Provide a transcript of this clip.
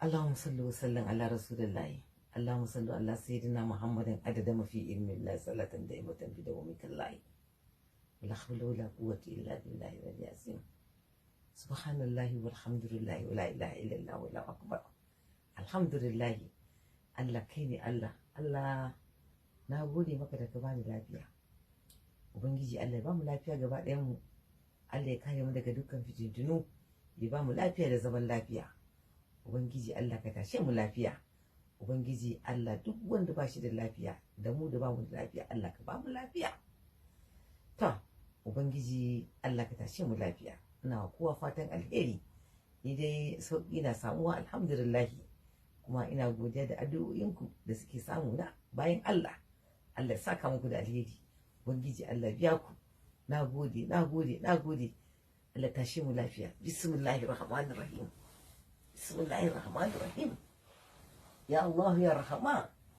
Allahumma salli wa sallim ala rasulillahi. Allahumma salli ala sayyidina Muhammadin adada ma fi ilmi Allah salatan da'imatan bi dawamikallahi. Wala hawla wala quwwata illa billahi al azim. Subhanallahi walhamdulillahi wala ilaha illallah wallahu akbar. Alhamdulillah. Allah kai ne Allah. Allah, na gode maka da ka bani lafiya. Ubangiji Allah ya bamu lafiya gaba ɗayan mu. Allah ya kare mu daga dukkan fitintunu, ya bamu lafiya da zaman lafiya. Ubangiji Allah, ka tashe mu lafiya. Ubangiji Allah, duk wanda ba shi da lafiya, da mu da bamu da lafiya, Allah ka bamu lafiya. To, Ubangiji Allah, ka tashe mu lafiya. Ina wa kowa fatan alheri. Ni dai sauƙi na samuwa, alhamdulillahi, kuma ina godiya da addu'o'inku da suke samu na bayan Allah. Allah ya saka muku da alheri. Ubangiji Allah biya ku. Na gode, na gode, na gode. Allah tashe mu lafiya. Bismillahir rahmanir rahim. Bismillahir rahmanir rahim. Ya Allah ya rahman.